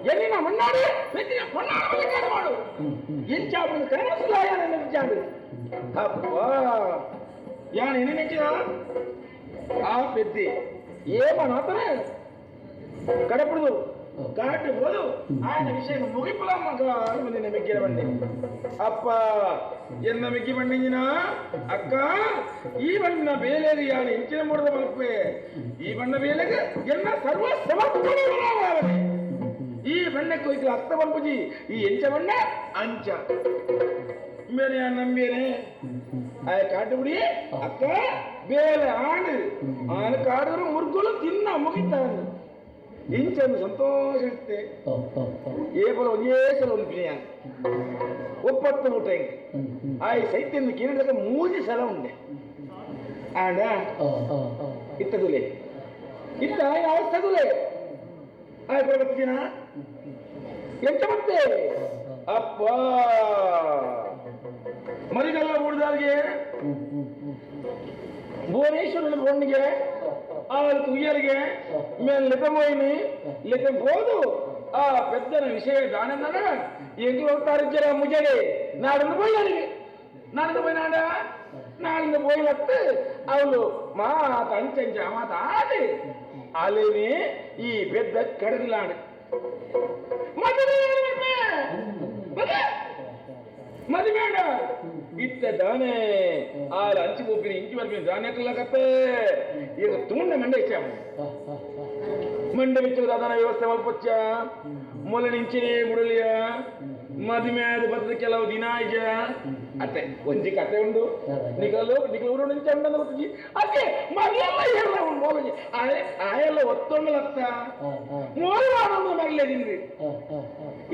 ಎಲ್ಲಿನ ಮಣ್ಣಾಡಿ ಬೆತ್ತಿನ ಹೊನ್ನಾಡ ಮಾಡು ಇಂಚಾಪುಡು ಕನಸುಲಾಯ ನಿಂಚಾಡು ಅಪ್ಪ ಯಾನ್ ಎನ್ನ ನೆಚ್ಚಿನ ಆ ಪೆದ್ದಿ ಏಮನ ಕಡಪುಡುದು ಕಾಟು ಹೋದು ఆయన ವಿಷಯ ಮುಗಿಪುಲ ಮಗ ನಿನ್ನ ಮಿಗ್ಗಿನ ಬಂಡಿ ಅಪ್ಪ ಎನ್ನ ಮಿಗ್ಗಿ ಬಂಡಿಂಜಿನ ಅಕ್ಕ ಈ ಬಣ್ಣ ಬೇಲೆಗೆ ಯಾನು ಇಂಚಿನ ಮೂಡದ ಮಲ್ಪೆ ಈ ಬಣ್ಣ ಬೇಲೆಗೆ ಎನ್ನ ಸರ್ವ ಸಮರ್ಪಣೆ ಈ ಬಣ್ಣಕ್ಕೆ ಹೋಯ್ತು ಅತ್ತ ಬಂಪುಜಿ ಈ ಎಂಚ ಬಣ್ಣ ಅಂಚ ಮೇರೆ ನಂಬೇನೆ ಆಯ ಕಾಟುಬಿಡಿ ಅಕ್ಕ ಬೇಲೆ ಆಣು ಆನು ಕಾಡಿದ್ರು ಮುರ್ಗುಲು ತಿನ್ನ ಮುಗಿತಾನು ಇಂಚನ್ನು ಸಂತೋಷ ಇರುತ್ತೆ ಏಪಲ ಒಂದೇ ಸಲ ಒಂದು ಪಿನಿಯಾನ್ ಒಪ್ಪತ್ತು ಊಟ ಹಿಂಗೆ ಆಯ್ ಸೈತ್ಯಂದು ಕೇಳಿದಾಗ ಮೂಜಿ ಸಲ ಉಂಡೆ ಆಂಡ ಇತ್ತದುಲೆ ಇತ್ತ ಅವಸ್ಥದುಲೆ ಆಯ್ ಕೂಡ ಬರ್ತೀನ ಎಂತ ಮತ್ತೆ ಅಪ್ಪ ಮರಿಗಲ್ಲ ಬೂಡ್ದಾರ್ಗೆ ಭುವನೇಶ್ವರನ பொண்ணுಗೆ ఆమెకు ఉయ్యలిగే మేము లిపమోయిని లిపం పోదు ఆ పెద్దన విషయ దానందన ఎంగు ಅವತಾರಿಜ್ಜರ ಮುಜಡೆ ನಾಡಿಂದ పోయాలి ನಾಡಿಂದ పోయినాడా ನಾಡಿಂದ పోయినట్టు ಅವಳು మాత అంచెంచ మాత ఆది అలేని ఈ పెద్ద కడుగులాడు ಮದುವೆ ಇತ್ತ ದಾನೆ ಆಲ ಅಂಚಿ ಹೋಗ್ತೀನಿ ಇಂಚಿ ಬರ್ತೀನಿ ದಾನೆ ಕತ್ತೆ ಈಗ ತುಂಡ ಮಂಡೆ ಇಚ್ಚಾಮ ಮಂಡೆ ಬಿಚ್ಚು ದಾದನ ವ್ಯವಸ್ಥೆ ಮಲ್ಪೊಚ್ಚ ಮೊಲ ಇಂಚಿನೇ ಮುಡಲಿಯ ಮದುವೆ ಆದ ಬತ್ತದ ಕೆಲವು ದಿನ ಇಜ ಅತ್ತೆ ಒಂಜಿ ಕತೆ ಉಂಡು ನಿಕಲು ನಿಕಲು ಊರು ನಿಂಚ ಉಂಡು ಗೊತ್ತಿಜಿ ಅದೇ ಮರಲೆಲ್ಲ ಹೇಳ ಉಂಡು ಮೋಲಜಿ ಆಯೆ ಆಯೆಲ್ಲ ಒತ್ತೊಂಡಲತ್ತ ಮೋಲು ಆನಂದ ಮರಲೆ ನಿಂದು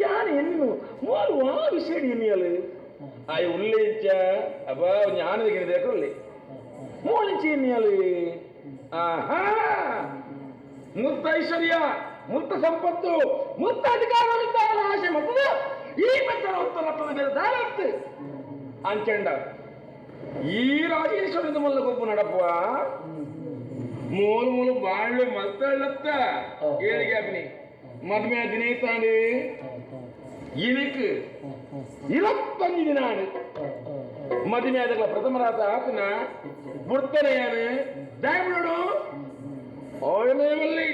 ಯಾನ್ ಎನ್ನು ಮೋಲು ಆ ವಿಷಯ ಎನ್ನಿಯಲು ಆಯ್ ಉಲ್ಲೇಚ ಅಬ್ಬ ಜ್ಞಾನದ ದೇಕುಳ್ಳಿ ಮೋಲಿಂಚಿ ಎನ್ನಿಯಲು ಆಹಾ ಮುತ್ತ ಐಶ್ವರ್ಯ ಮುತ್ತ ಸಂಪತ್ತು ಮುತ್ತ ಅಧಿಕಾರ ಆಸೆ ಮತ್ತದ ಈ ಪೆತ್ತನ ಉತ್ತರ ಮೇಲೆ ದಾರತ್ತು ಅಂಚಂಡ ಈ ರಾಜೇಶ್ವರದ ಮಲ್ಲ ಗೊಬ್ಬು ನಡಪ್ಪ ಮೂಲು ಮೂಲು ಬಾಳ್ವೆ ಮಲ್ತಳ್ಳತ್ತ ಏಳಿಗೆ ಅಗ್ನಿ ಮದುವೆ ದಿನೈತಾಂಡು ಇನಿಕ್ 25 ದಿನ ಮದುವೆ ಆದಾಗ ಪ್ರಥಮ ರಾತ ಆತನ ಬುಡ್ತನೆಯಾನು ದಾಯಬಿಡು ಆಳಮೇವಲ್ಲಿ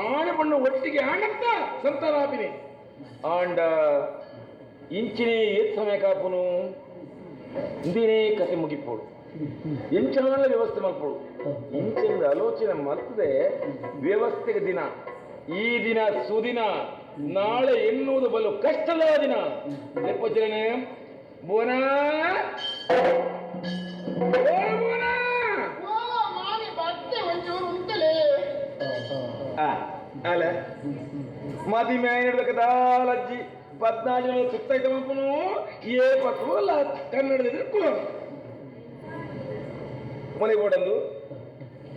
ಆಣ ಬಣ್ಣ ಒಟ್ಟಿಗೆ ಆಣತ್ತ ಸಂತಾನಾಪಿನಿ ಆಂಡ ಇಂಚಿನೇ ಏತ್ ಸಮಯ ಕಾಪುನು ಇಂದಿನೇ ಕತೆ ಮುಗಿಪೋಡು ಇಂಚನ ವ್ಯವಸ್ಥೆ ಮಲ್ಪೋಡು ಇಂಚಿನ ಆಲೋಚನೆ ಮಲ್ತದೆ ವ್ಯವಸ್ಥೆಗೆ ದಿನ ಈ ದಿನ ಸುದಿನ ನಾಳೆ ಎನ್ನುವುದು ಬಲು ಕಷ್ಟದ ದಿನ ಲೆಪ್ಪಚರಣೆ ಬೋನಾ ಬೋನಾ ಅಲ್ಲ ಮದಿ ಮ್ಯಾನಿಡ್ಬೇಕು ದಾಲಜ್ಜಿ 14 ಜನ ಸುತ್ತೈತ ಮಲ್ಪನು ಏ ಪತ್ತು ಅಲ್ಲ ಕನ್ನಡದ ಕುಲ ಮನೆ ಬೋಡಂದು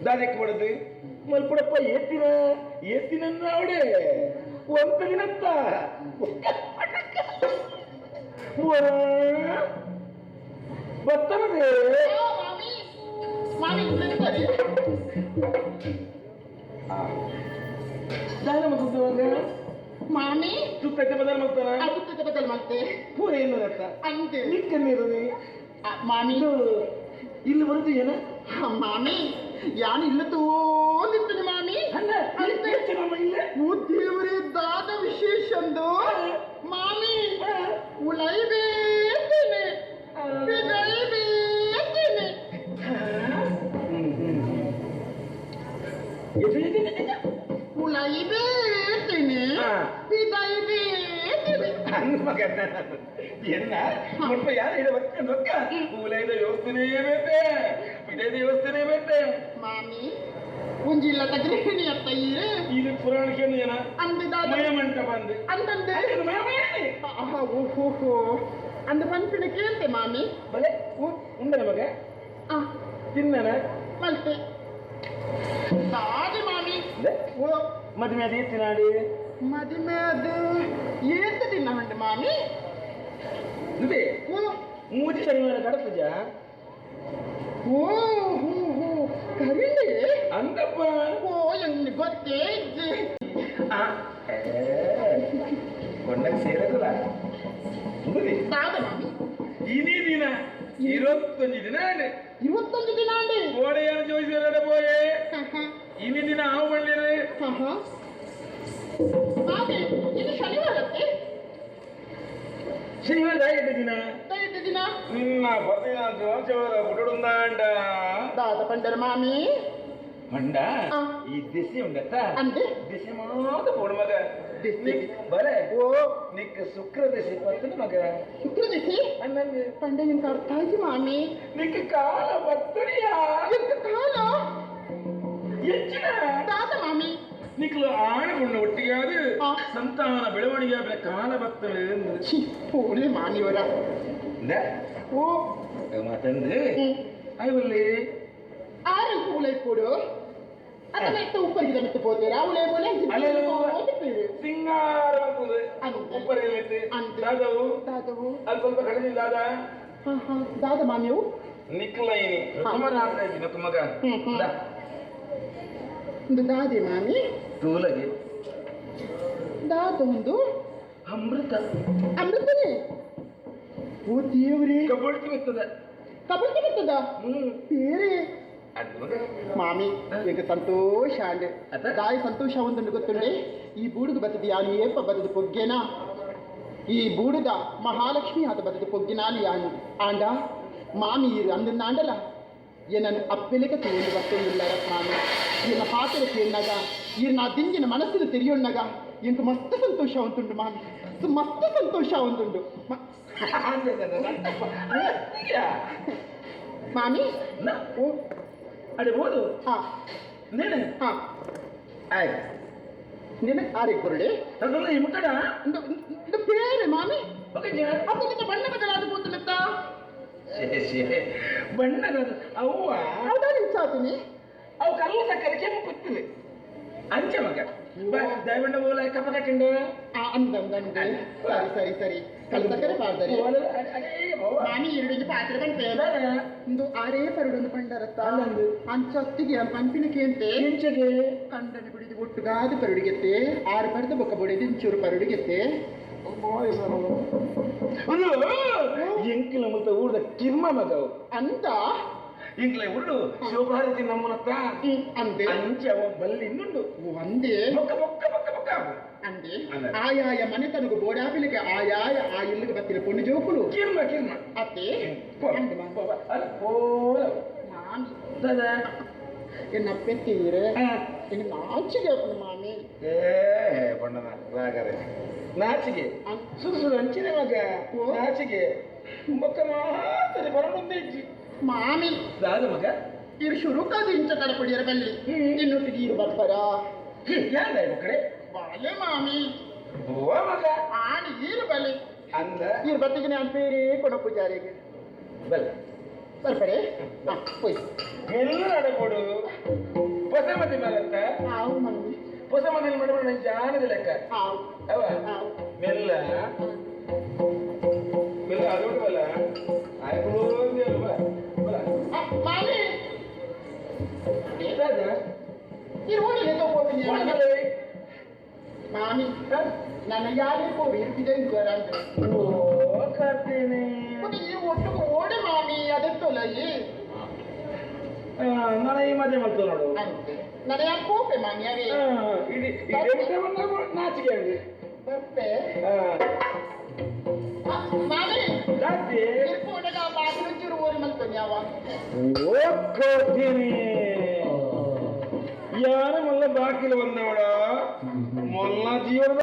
ದಾದಕ್ಕೆ ಬಡದು ಮಲ್ಪಡಪ್ಪ ಎತ್ತಿನ ಎತ್ತಿನ ಅವಡೆ ಒಂತ ದಿನತ್ತ ಬತ್ತನದೇ ದಾನ ಮಲ್ತದ ಮಾಮಿ ಸುತ್ತೈತೆ ಬದಲ್ ಮಾಡ್ತಾರ ಸುತ್ತೈತೆ ಬದಲ್ ಮಾಡ್ತೆ ಪೂರ ಏನು ರಕ್ತ ಅಂತೆ ನಿಕ್ಕನ್ನಿರೋದು ಮಾಮಿ ಇಲ್ಲಿ ಬರುದು ಏನ ಮಾಮಿ ಯಾನು ಇಲ್ಲ ತೋಲಿದ್ದೀನಿ ಮಾಮಿ ಅಲ್ಲ ಇಲ್ಲ ಓ ದೇವರೇ ದಾದ ವಿಶೇಷ ಅಂದು ಮಾಮಿ ಉಲೈಬೇತೇನೆ ಬಿದೈಬೇತೇನೆ ಉಲೈಬೇತೇನೆ ಬಿದೈಬೇತೇನೆ ಮಗ ಎನ್ನ ಮುಲ್ಪ ಯಾರ ಇಡ ಬಕ್ಕ ನೊಕ್ಕ ಮೂಲೈದ ವ್ಯವಸ್ಥೆನೇ ಬೇತೆ ಇದೇ ವ್ಯವಸ್ಥೆನೇ ಬೇತೆ. ಮಾಮಿ ಒಂಜಿಲ್ಲದ ಗೃಹಿಣಿ ಅತ್ತ ಈರೆ. ಇದು ಪುರಾಣಕ್ಕೆ ಏನ ಅಂದು ದಾದ ಮಯ ಮಂಟಪ ಅಂದು ಅಂದಂದೆ ಮಯ ಮಯ. ಆಹಾ ಓಹೋ ಅಂದ ಪನ್ಪಿನ ಕೇಳ್ತೆ ಮಾಮಿ. ಬಲೆ ಉಂಡನ ಮಗ ಆ ತಿನ್ನನ ಮಲ್ತೆ ದಾದೆ ಮಾಮಿ. ಓ ಮದುವೆ ಅದು ಎತ್ತಿನಾಡಿ. ಮದುವೆ ಅದು ಏತ್ ದಿನ ಉಂಟು ಮಾಮಿ? ಇದೆ ಓ ಮೂಜಿ ಶನಿವಾರ ಕಡತಜ. ಓ ಹೋ ಹೋ ಕರಿಂಡೆ ಅಂದಪ್ಪ. ಓ ಎಂಗ್ ಗೊತ್ತೇ ಇಜ್ಜಿ. ಕೊಂಡಾಗ ಸೇರದಲ್ಲ. ದಾದ ಮಾಮಿ? ಇನಿ ದಿನ 21 ದಿನ ಅಂಡೆ. 21 ದಿನ ಅಂಡೆ. ಕೋಡೆಯಾನ ಜೋಯಿಸಿರಡೆ ಪೋಯೆ ಇನಿ ದಿನ ಆವು ಬಂದಿರಿ. ಮಾಮಿ ಇದು ಶನಿವಾರಕ್ಕೆ. ಶನಿವಾರ ದಾಯೆಡ್ಡ ದಿನ. ದಯವಿಟ್ಟು ದಿನ. ನಿನ್ನ ಪತಿನ ಜೋಚವರ ಬುಡುಡುಂದಾಂಡ. ದಾದ ಪಂಡರ ಮಾಮಿ? ಮಂಡ ಈ ದಿಸಿ ಉಂಡತ್ತ ಅಂದೆ ದಿಸಿ ಮಾತ ಪೋಡು ಮಗ. ದಿಸಿ. ಬಲೆ ಓ ನಿಕ್ಕ ಶುಕ್ರ ದಿಸಿ ಪತ್ತನ ಮಗ. ಶುಕ್ರ ದಿಸಿ ಅನ್ನಂಗೆ ಪಂಡ ಎಂತ ಅರ್ಥ ಆಯ್ತು ಮಾಮಿ. ನಿಕ್ಕ ಕಾಲ ಬತ್ತಡಿಯಾ. ಎಂತ ಕಾಲ? ಹೆಚ್ಚಿನ ದಾದ ಮಾಮಿ? ನಿಕ್ಲು ಆಣ ಪುಣ್ಣ ಒಟ್ಟಿಗೆ ಅದು ಸಂತಾನ ಬೆಳವಣಿಗೆ ಆದ್ರೆ ಕಾಲ ಬತ್ತಲು. ಛೀ ಪೋಲೆ ಮಾಮಿಯವರ. ಓ ಮಾತಂದು ಅಯ್ಯವಲ್ಲಿ ಆರು ಉಲೈ ಕೊಡು ಅದನ್ನ ಇಟ್ಟು ಉಪ್ಪರಿಗೆ ಮಿತ್ತು ಪೋತೇರಾ ಉಲೈ ಬೋಲೆ. ಸಿಂಗಾರ ಉಪ್ಪರಿಗೆ ದಾದವು ದಾದವು ಅಲ್ಲಿ ಸ್ವಲ್ಪ ಕಡಿಮೆ ದಾದ. ದಾದ ಮಾಮಿಯವು ನಿಕ್ಲೈನಿ ಕುಮಾರ ಮಗ ಒಂದು ದಾದೆ ಮಾಮಿ. ತೂಲಗೆ ದಾದ ಒಂದು ಅಮೃತ. ಅಮೃತನೇ? ಓ ದೇವ್ರೇ. ಕಬಳ್ತಿ ಬಿತ್ತದ. ಕಬಳ್ತಿ ಬಿತ್ತದ ಬೇರೆ ಮಾಮಿ. ಎಂಕ ಸಂತೋಷ ಅಂಡೆ ದಾಯಿ ಸಂತೋಷ ಒಂದುಂಡು ಗೊತ್ತುಂಡೆ. ಈ ಬೂಡುಗು ಬತ್ತದ ಯಾನು ಏಪ ಬತ್ತದ ಪೊಗ್ಗೆನಾ ಈ ಬೂಡುದ ಮಹಾಲಕ್ಷ್ಮಿ ಆತ ಬತ್ತದ ಪೊಗ್ಗಿನಾಲಿ ಯಾನು ಆಂಡ ಮಾಮಿ ಇರು ಅಂದನ್ನ ಆಂಡಲ ಏನನ್ನು ಅಪ್ಪೆಲೆಕ ತಗೊಂಡು ಬತ್ತೊಂದಿಲ್ಲಾರ ಮಾಮಿ. ಈನ ಪಾತ್ರ ಕೇಳಿನಾಗ ಈರ್ನ ದಿಂಗಿನ ಮನಸ್ಸಿನ ತೆರಿಯೊಣ್ಣಾಗ ಎಂಕ ಮಸ್ತ್ ಸಂತೋಷ ಉಂಟುಂಡು ಮಾಮಿ. ಮಸ್ತ್ ಸಂತೋಷ ಉಂಟುಂಡು ಮಾಮಿ. ಓ ಅಡೆ ಬೋದು ಹಾ ನೇನೆ ಹಾ ಆಯ್ತು ನಿನ್ನ ಆರಿಗೆ ಬರುಡೆ ತಂದ್ರೆ ಈ ಮುಟ್ಟಡ ಇದು ಬೇರೆ ಮಾಮಿ. ಅದರಿಂದ ಬಣ್ಣ ಬದಲಾದ ಕೂತಲತ್ತ. ಬಣ್ಣದ ಅವ್ವ ಹೌದಾ ನಿಂಚಾತೀನಿ ಅವು ಕಲ್ಲ ಸಕ್ಕರೆ ಕೆಂಪು ಕುತ್ತಿದೆ ಅಂಚೆ ಮಗ ದಯಬಣ್ಣ ಬೋಲ ಕಪ್ಪ ಕಟ್ಟಿಂಡು ಅಂದ ಅಂದ ಸರಿ ಸರಿ ಸರಿ ಕಲ್ಲ ಸಕ್ಕರೆ ಪಾಡ್ದರೆ ಮಾಮಿ ಎರಡಿಗೆ ಪಾತ್ರೆ ಬಂತೆ ಇಂದು ಆರೇ ಪರಡೊಂದು ಪಂಡರತ್ತ ಅಂಚೊತ್ತಿಗೆ ಪಂಪಿನ ಕೇಂತೆ ಎಂಚಗೆ ಕಂಡನಿ ಬಿಡಿದು ಒಟ್ಟುಗಾದ ಪರುಡಿಗೆತ್ತೆ ಆರು ಪಡೆದ ಬೊಕ್ಕ ಬೊಡಿದು ಇಂಚೂರು ಪರುಡಿಗೆತ್ತೆ. ಎಂಕಿಲ ಮುಲ್ತ ಊರ್ದ ಕಿರ್ಮ ಮಗವು ಅಂತ ಇಂಕ್ಲ ಉರುಡು ಶಿವಭಾರತಿ ನಮ್ಮನತ್ತ ಅಂದೆ ಅಂಚೆ ಅವ ಬಲ್ಲಿ ಇನ್ನುಂಡು ಅಂದೆ ಬೊಕ್ಕ ಬೊಕ್ಕ ಬೊಕ್ಕ ಬೊಕ್ಕ ಅಂದೆ ಆಯಾಯ ಮನೆತನకు ಬೋಡಾಪಿಲಿಗೆ ಆಯಾಯ ಆ ಇಲ್ಲಿಗೆ ಬತ್ತಿನ ಪೊಣ್ಣು ಜೋಕುಲು ಕಿರ್ಮ ಕಿರ್ಮ ಅತ್ತೆ ಮಾಮಿ ಎನ್ನ ಅಪ್ಪೆತ್ತೀರೆ ಎನ್ನ ನಾಚಿಗೆ ಮಾಮಿ. ಏ ಬಣ್ಣನ ರಾಗರೆ ನಾಚಿಗೆ ಸುರು ಸುರು ಅಂಚಿನ ಮಗ ನಾಚಿಗೆ ಬೊಕ್ಕ ಮಾತರಿ ಬರೊಂದೇ ಇಜ್ಜಿ ಮಾಮಿ. ದಾದ ಮಗ ಇರು ಶುರುಕಾದ ಇಂಚ ಕಡಪಡಿಯರ ಬಲ್ಲಿ ಇನ್ನೊಟ್ಟಿಗೆ ಇರು ಬರ್ಬರ ಯಾರ ಮಕ್ಕಳೇ ಬಾಲೆ ಮಾಮಿ. ಓ ಮಗ ಆಣಿ ಈರು ಬಲಿ ಅಂದ ಈರು ಬತ್ತಿಗೆ ನಾನು ಬೇರೆ ಕೊಡ ಪೂಜಾರಿಗೆ ಬಲ್ ಬರ್ಬರೆ ಪೋಯ್ ಎಲ್ಲ ಅಡಗೋಡು ಹೊಸಮತಿ ಮಲತ್ತ ಆವು ಮಮ್ಮಿ ಹೊಸಮತಿ ಮಾಡಬೇಡ ನನ್ನ ಜಾನದ ಲೆಕ್ಕ ಆವು ಅವ ಮೆಲ್ಲ ಮೆಲ್ಲ ಅದೊಡ್ಡು ಬಲ್ಲ ಆಯ್ತು ಬಲ ಬಲ ಮಾಮಿ ಇರು ಓಡಿಗೆ ತಗೋತೀನಿ ಮಾಮಿ. ನನ್ನ ಯಾರೇ ಪೋವಿ ಇರ್ತಿದೆ ಅಂದ್ರೆ ಓ ಕರ್ತೇನೆ ಈ ಒಟ್ಟಿಗೆ ಓಡಿ ಮಾಮಿ ಅದೆತ್ತೊಲಯಿ ನಾನು ಈ ಮದುವೆ ಮಾಡ್ತೇವೆ ನೋಡು ನನ್ನ ಯಾಕೆ ಕೋಪೆ ಮಾಮಿ ಅವೇ ಇಡೀ ನಾಚಿಕೆ ಆಗಿದೆ ಬರ್ಪೆ ಮಾಮಿ ಜಾಸ್ತಿ ಇರ್ಪೋಡಗ ಬಾಗಿಲು ಚೂರು ಓಡಿ ಮಲ್ತಾನೆ ಯಾವ ಓ ಕರ್ತೇನೆ ಯಾರ ಮೊಲ್ಲ ಬಾಕಿಲು ಬಂದವಳ ಮೊಲ್ಲ ಜೀವನದ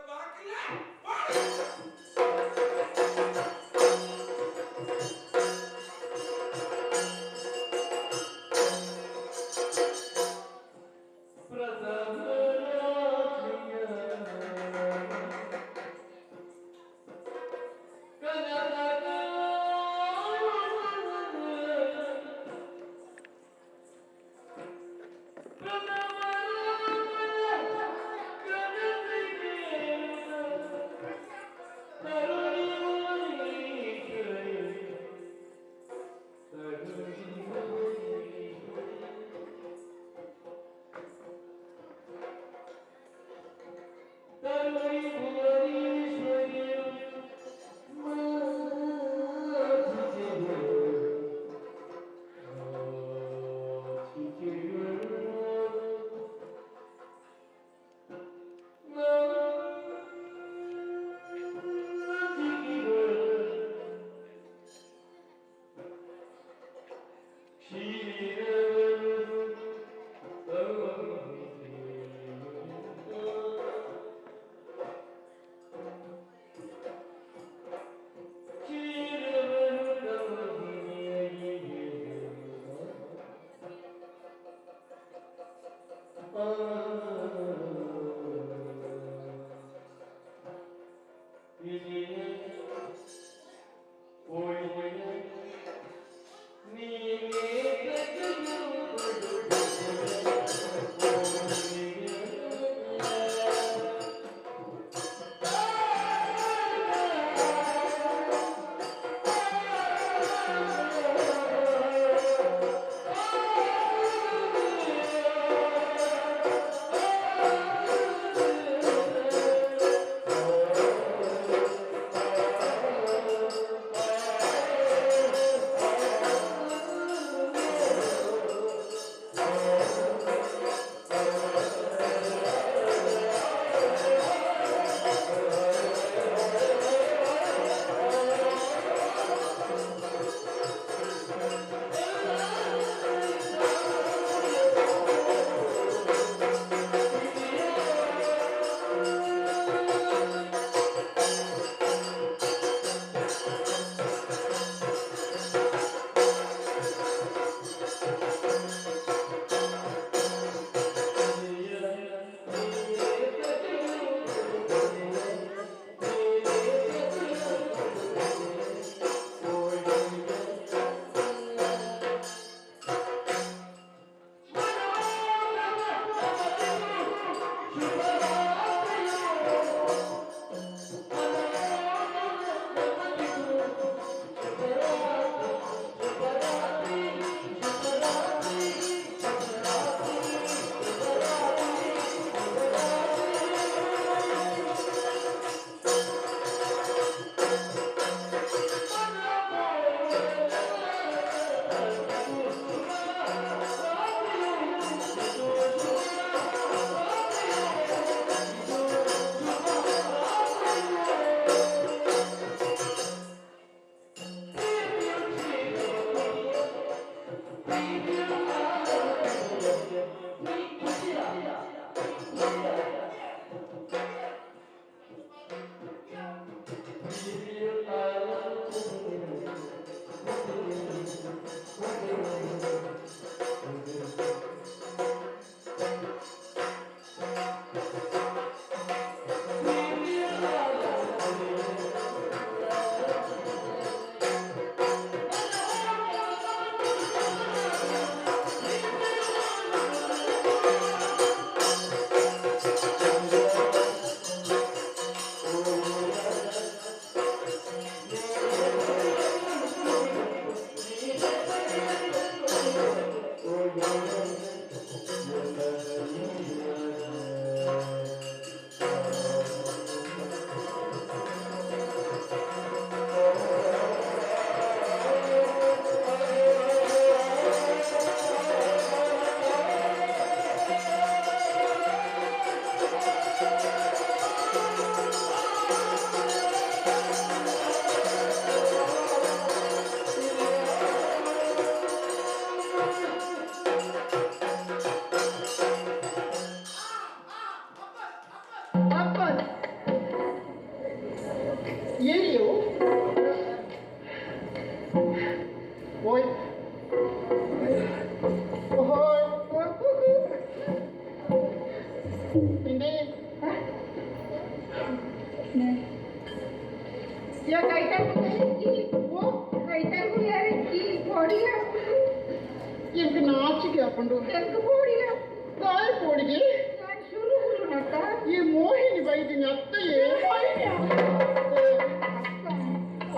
ಈ ಮೋಹಿನಿ ಬೈದಿನಿ ಅತ್ತೆಯೇ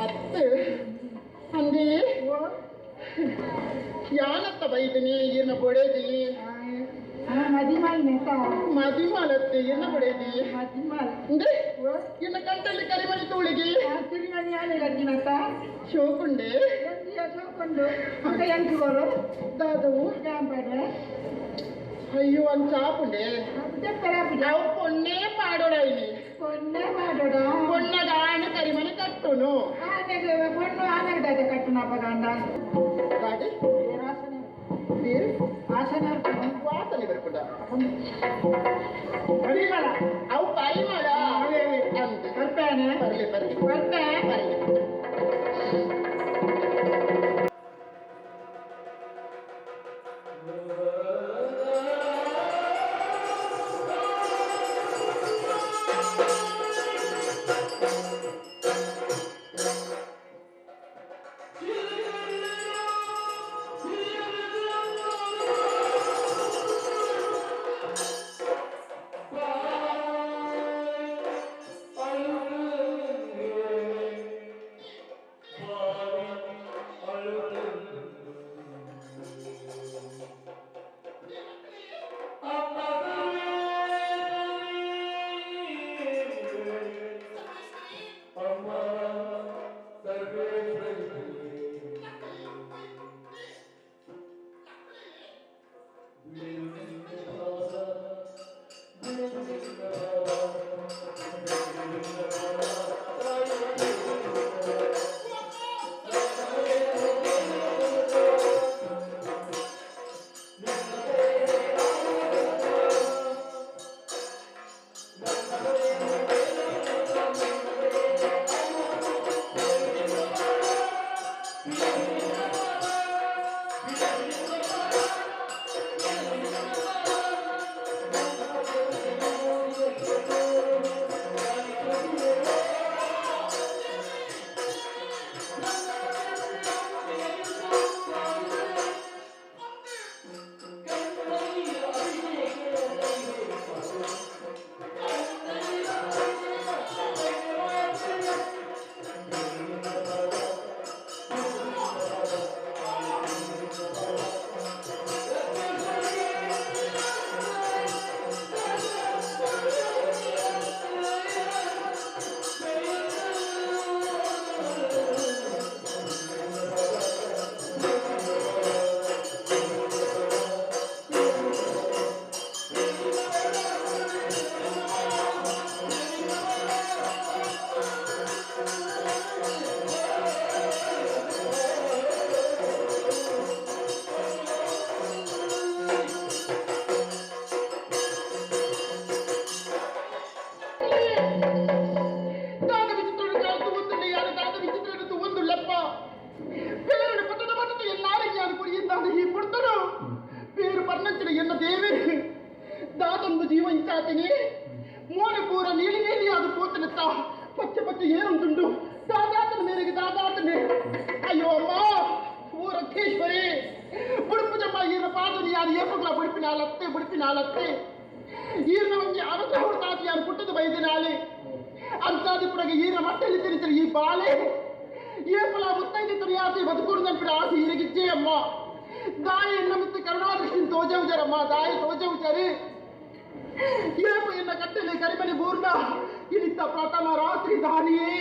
ಅತ್ತೆ ಅಂದೇ ಯಾನತ್ತ ಬೈದಿನಿ ಏನ ಬೊಡೆದಿ ಮದಿಮಾಲತ್ತೆ ಏನ ಬೊಡೆದಿ ಅಂದೆ ಎನ್ನ ಕಂಟಲ್ಲಿ ಕರಿಮಣಿ ತೋಳಿಗೆ ಶೋಕುಂಡೆ ದಾದವು ಅಯ್ಯೋ ಅಂಚಾಪುಂಡೆ ಅವು ಪೊನ್ನೇ ಪಾಡೋಡ ಇಲ್ಲಿ ಪೊನ್ನಗ ಆಣ ಕರಿಮಣಿ ಕಟ್ಟುನು. ದಾಡಿ. ಪರಿಮಳ ಅವು ಪರಿಮಳ ಅಂತ ಬರ್ತಾನೆ ಬರಲಿ ಬರಲಿ ಬರ್ತಾ ಬರಲಿ. ದಾದ ವಿಚಿತ್ರ ತೂವೊಂದುಳ್ಳೆ ಯಾರು ದಾದ ವಿಚಿತ್ರ ತೂವೊಂದುಳ್ಳಪ್ಪ പേര് ಪಟ್ಟಣ ಪಟ್ಟಣ ಎಲ್ಲಾರು ಯಾರು ಕುರಿಯಿಂದಾದ ಈ ಪುಡ್ತನು പേರು ಪರ್ಣಂಚಿನ ಎನ್ನ ದೇವಿ ದಾದೊಂದು ಜೀವ ಇಂಚಾತಿನಿ ಮೋನೆ ಪೂರ ನೀಲಿ ನೀಲಿ ಅದು ಪೋತನತ್ತ ಪಚ್ಚೆ ಪಚ್ಚೆ ಏನುಂಟುಂಡು ದಾದಾತನ ಮೇರೆಗೆ ದಾದಾತನೆ. ಅಯ್ಯೋ ಅಮ್ಮ, ಓ ರಥೇಶ್ವರಿ ಬುಡುಪು ಜಮ್ಮ ಈರ ಪಾದನಿ ಯಾರು ಏಪಗ್ಲ ಬುಡುಪಿನಾಲತ್ತೆ ಬುಡುಪಿನಾಲತ್ತೆ ಈರ್ನ ಒಂಜಿ ಅನುಗ್ರಹ ತಾತಿ ಯಾರು ಪುಟ್ಟದ ಬೈದಿನಾಲೆ ಅಂತಾದಿ ಪುಡಗ ಈರ ಮಟ್ಟಲ್ಲಿ ತಿರುಚಲು ಈ ಬಾಲೆ ಏಪಲ ಮುತ್ತೈದೆ ತುರಿಯಾತಿ ಬದುಕುಡು ಆಸೆ ಈರಗಿಜ್ಜೆ ಅಮ್ಮ. ದಾಯಿ ಎನ್ನ ಮಿತ್ತು ಕರುಣಾದೃಷ್ಟಿನ ತೋಜವುಜರಮ್ಮ, ದಾಯಿ ತೋಜವುಜರಿ. ಏಪ ಎನ್ನ ಕಟ್ಟಲೆ ಕರಿಮನೆ ಬೂರ್ಣ ಇನಿತ್ತ ಪ್ರಥಮ ರಾತ್ರಿ ದಾನಿಯೇ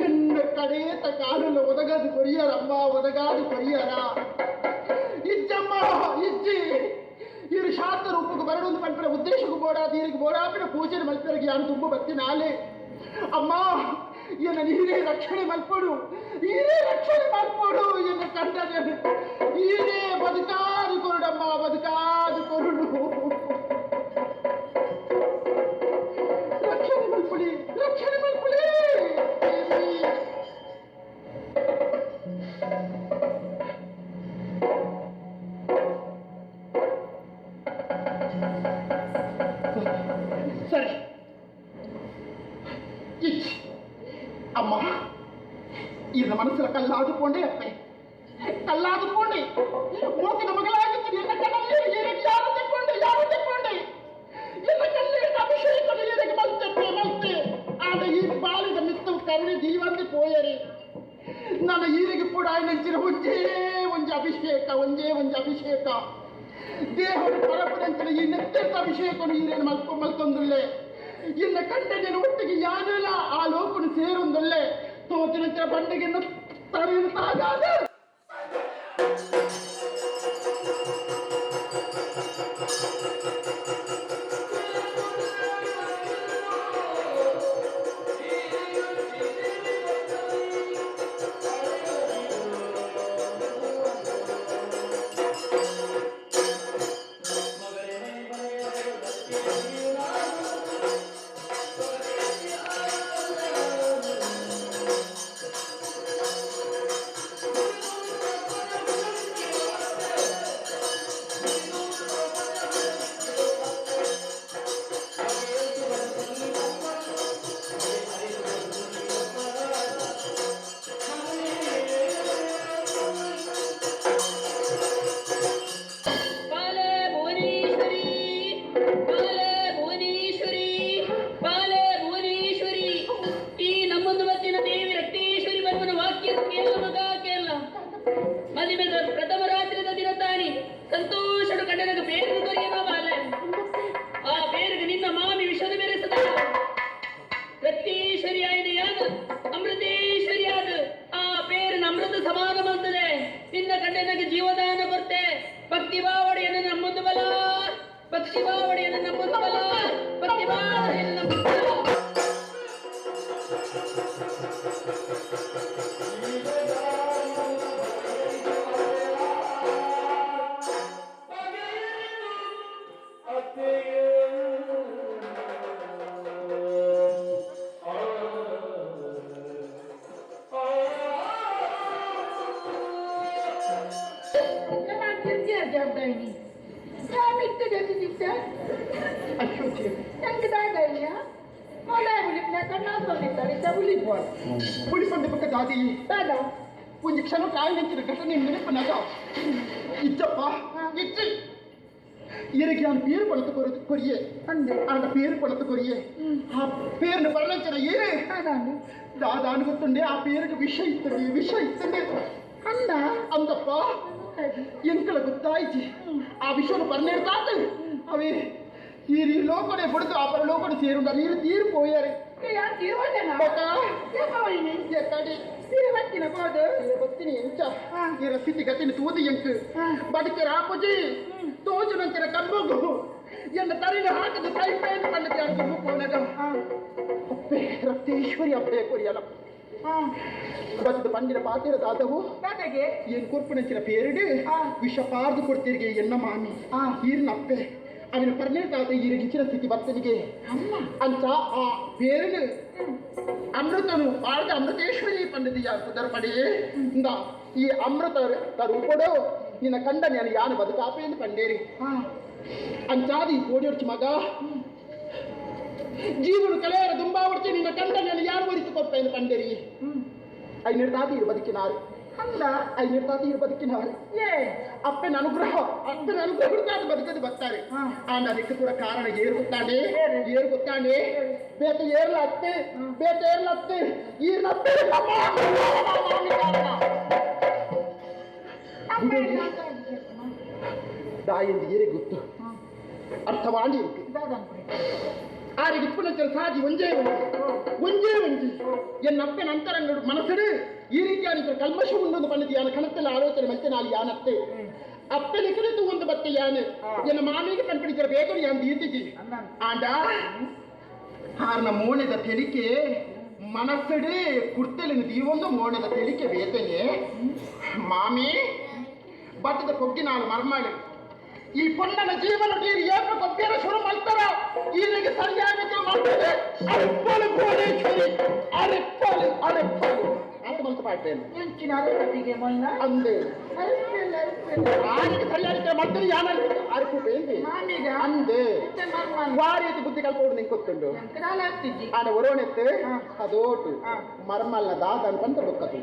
ಎನ್ನ ಕಡೇತ ಕಾಲುಲ್ಲ ಒದಗದು ಕೊರಿಯರಮ್ಮ, ಒದಗಾದು ಕೊರಿಯರ ಇಜ್ಜಮ್ಮ ಇಜ್ಜಿ. ಇರು ಶಾಂತ ರೂಪಕ್ಕೆ ಬರಡೊಂದು ಪಲ್ಪಿನ ಉದ್ದೇಶಕ್ಕೂ ಬೋಡ ನೀರಿಗೆ ಬೋಡಾಪಿನ ಪೂಜೆ ಮಲ್ಪೆರಗೆ ಯಾರು ತುಂಬ ಬತ್ತಿನಾಲೆ ಅಮ್ಮ. ಎನ್ನ ನೀರೇ ರಕ್ಷಣೆ ಮಲ್ಪಡು, ಈರೇ ರಕ್ಷಣೆ ಮಲ್ಪಡು ಎನ್ನ ಕಂಡನೆ ಈರೇ ಬದುಕಾದು ಕೊರುಡಮ್ಮ, ಬದುಕಾದು ಕೊರುಡು. ರಕ್ಷಣೆ ಮಲ್ಪುಳಿ, ರಕ್ಷಣೆ ಮಲ್ಪುಳಿ. ಸರಿ ಇಚ್ ಅಮ್ಮ, ಈರ್ನ ಮನಸ್ಸಿನ ಕಲ್ಲಾದು ಪೋಂಡೆ ಅಪ್ಪೆ, ಕಲ್ಲಾದು ಪೋಂಡೆ. ಮೋಕಿನ ಮಗಳಾಗಿತ್ತು ಎನ್ನ ಕಣ್ಣಲ್ಲಿ ಈರಿಗೆ ಯಾರು ತೆಕ್ಕೊಂಡೆ, ಯಾರು ತೆಕ್ಕೊಂಡೆ ಎನ್ನ ಕಣ್ಣಿಗೆ ಅಭಿಷೇಕ ಈರಿಗೆ ಮಲ್ತೆಪ್ಪೆ ಮಲ್ತೆ. ಆಗ ಈ ಬಾಲಿದ ಮಿತ್ತು ಕರುಣೆ ಜೀವಂತಿ ಪೋಯರಿ. ನನ್ನ ಈರಿಗೆ ಕೂಡ ನೆಂಚಿನ ಒಂಜೇ ಒಂಜಿ ಅಭಿಷೇಕ, ಒಂಜೇ ಒಂಜಿ ಅಭಿಷೇಕ. ದೇವರು ಪರಪುರಂಚಿನ ಈ ನೆತ್ತೆತ್ತ ಅಭಿಷೇಕನು ಈರೇನು ಮಲ್ಕೊ ಮಲ್ತೊಂದುಲ್ಲೆ. ಇನ್ನ ಕಂಡನಿನ ಒಟ್ಟಿಗೆ ಯಾನೆಲ್ಲ ಆ ಲೋಕನು ಸೇರೊಂದುಲ್ಲೆ. ತೋಚಿನ ಬಂಡಿಗೆ ತರೆಯನ್ನು ತಾಗಾದ. ಮದಿಮೆದ ಪ್ರಥಮ ರಾತ್ರಿದ ದಿನ ತಾನಿ ಸಂತೋಷಡು ಕಂಡನಗ ಬೇರು ಕೊರಿಯನೋ ಬಾಲೆ. ಆ ಬೇರುಗೆ ನಿನ್ನ ಮಾಮಿ ವಿಷದ ಬೆರೆಸದ ರಕ್ತೇಶ್ವರಿ ಆಯ್ದ ಯಾದ ಅಮೃತೇಶ್ವರಿ ಆದ ಆ ಪೇರಿನ ಅಮೃತ ಸಮಾನ ಬಂತದೆ. ನಿನ್ನ ಕಂಡನಗೆ ಜೀವದಾನ ಕೊರ್ತೆ. ಭಕ್ತಿ ಬಾವಡಿಯನ್ನು ನಮ್ಮೊಂದು ಬಲ, ಭಕ್ತಿ ಬಾವಡಿಯನ್ನು ನಮ್ಮೊಂದು ಬಲ, ಭಕ್ತಿ ಬಾವಡಿಯನ್ನು ನಮ್ಮೊಂದು ಬಲ. ಒಂಜಿ ಕ್ಷಣ ಕಾಯಿ ನಿಂತಿನ ಘಟನೆ ನೆನಪನಾಗ ಇಜ್ಜಪ್ಪ ಇಜ್ಜಿ ಇರಿಗೆ ನಾನು ಪೇರು ಪಣತು ಕೊರಿಯೆ ಆಂಡ ಪೇರು ಪಣತು ಕೊರಿಯೆ ಆ ಪೇರುನ ಪರಣಂಚನ ಏರೆ ದಾದಾನು ಗೊತ್ತುಂಡೆ ಆ ಪೇರಿಗೆ ವಿಷ ಇತ್ತಂಡೆ ವಿಷ ಇತ್ತಂಡೆ ಅಂದ ಅಂದಪ್ಪ ಎಂಕಲ ಗೊತ್ತಾಯ್ತು ಆ ವಿಷನ ಪರ್ನೇರ್ತಾತ ಅವೇ ಈ ಲೋಕಡೆ ಬುಡ್ದು ಆ ಪರ ಲೋಕಡೆ ಸೇರುಂಡ ನೀರು ತೀರು ಪೋಯಾರೆ. ಎಂಚ ಈರ ಸ್ಥಿತಿ ಗತಿನ ತೂದು ಎಂಕ್ ಬದುಕೆ ರಾಪುಜಿ ತೋಜುನಂಚಿನ ಕಂಬಗು ಎನ್ನ ತರಿನ ಹಾಕದ ಸೈಪೇನು ಪಂಡತಿ ಅಂತ ಪೋನಗ ಅಪ್ಪೆ ರಕ್ತೇಶ್ವರಿ ಅಪ್ಪೆ ಕೊರಿಯಲ ಬದ್ದು ಪಂಡಿನ ಪಾತಿರ ದಾದವು ಏನ್ ಕೊರ್ಪುನಂಚಿನ ಪೇರುಡು ವಿಷ ಪಾರ್ದು ಕೊಡ್ತೀರಿಗೆ ಎನ್ನ ಮಾಮಿ ಈರ್ನ ಅಪ್ಪೆ ಅವನ ಪರ್ನೇ ತಾತ ಈರಿಗಿಂಚಿನ ಸ್ಥಿತಿ ಬರ್ತನಿಗೆ ಅಂಚ ಆ ಪೇರುಡು ಅಮೃತನು ಪಾರ್ದ ಅಮೃತೇಶ್ವರಿ ಪಂಡಿತಿಯ ಪುದರ್ಪಡಿ ಇಂದ ಈ ಅಮೃತ ರೂಪಡು ನಿನ್ನ ಕಂಡ ನಾನು ಯಾನು ಬದುಕಾಪೇಂದು ಪಂಡೇರಿ ಅಂಚಾದಿ ಕೋಡಿಯೊಡ್ಚಿ ಮಗ ಜೀವನ ಕಳೆಯರ ದುಂಬಾವಡ್ಚಿ ನಿನ್ನ ಕಂಡ ನಾನು ಯಾರು ಒರಿತು ಕೊಪ್ಪೇಂದು ಪಂಡೇರಿ. ಐನೂರು ತಾತ ಇರು ಬದುಕಿನಾರು ಐನೂರು ತಾತ ಇರು ಬದುಕಿನಾರು ಅಪ್ಪನ ಅನುಗ್ರಹ ಅಪ್ಪನ ಅನುಗ್ರಹ ಬದುಕದು ಬರ್ತಾರೆ. ಆ ಅದಕ್ಕೆ ಕೂಡ ಕಾರಣ ಏರು ಗೊತ್ತಾಂಡೆ ಏರು ಗೊತ್ತಾಂಡೆ ಬೇತ ಏರ್ಲ ಅತ್ತೆ ಬೇತ ಏರ್ಲ ಅತ್ತೆ ಈರ್ನ ಅಪ್ಪೆ ದಾಯಿಂದ ಏರೆ ಗೊತ್ತು ಅರ್ಥವಾಂಡಿ ಆರಿಗೆ ಇಪ್ಪುನಂಚನ ಸಾಜಿ ಒಂಜೇ ಒಂಜಿ ಒಂಜೇ ಒಂಜಿ ಎನ್ನ ಅಪ್ಪನ ಅಂತರಂಗಡು ಮನಸ್ಸುಡು ಈ ರೀತಿಯಾದ ಕಲ್ಮಶ ಉಂಡೊಂದು ಪಂಡಿತ ಯಾನ ಕಣತ್ತಲ್ಲ ಆಲೋಚನೆ ಮಂತೆ ನಾಳು ಯಾನತ್ತೆ ಅಪ್ಪನ ಕಲಿತು ಒಂದು ಬತ್ತೆ ಯಾನು ಎನ್ನ ಮಾಮಿಗೆ ಕಣ್ಪಿಡಿಚರ ಬೇಗ ಯಾನ್ ದೀತಿಜಿ ಆಂಡ ಆರ್ನ ಮೋಣೆದ ತೆಲಿಕೆ ಮನಸ್ಸುಡು ಕುರ್ತೆಲಿನ ದೀವೊಂದು ಮೋಣೆದ ತೆಲಿಕೆ ಬೇತನೆ ಮಾಮಿ ಬಟ್ಟದ ಕೊಗ್ಗಿನಾಳು ಮರ್ಮಾಳು ಈ ಪೊನ್ನನ ಜೀವನ ನೀರು ಏಕ ಕೊಬ್ಬಿರ ಶುರು ಮಾಡ್ತಾರ ಈರಿಗೆ ಸರಿಯಾಗಿ ಮಾಡ್ತದೆ ಅರೆಪ್ಪಲು ಭುವನೇಶ್ವರಿ ಅರೆಪ್ಪಲು ಅರೆಪ್ಪಲು ಆತ ಮಂತ ಪಾಡ್ತೇನೆ ಅಂದೆ ಆರಿಗೆ ಸರಿಯಾಗಿ ಮಾಡ್ತಾರೆ ಯಾನ ಅರಕು ಅಂದೆ ವಾರೀತಿ ಬುದ್ಧಿ ಕಲ್ಪೋಡು ನಿಂಗೆ ಗೊತ್ತುಂಡು ಆಡ ಒರೋಣೆತ್ತು ಅದೋಟು ಮರ್ಮಲ್ನ ದಾದ ಅನ್ಕಂತ ಬೊಕ್ಕತು.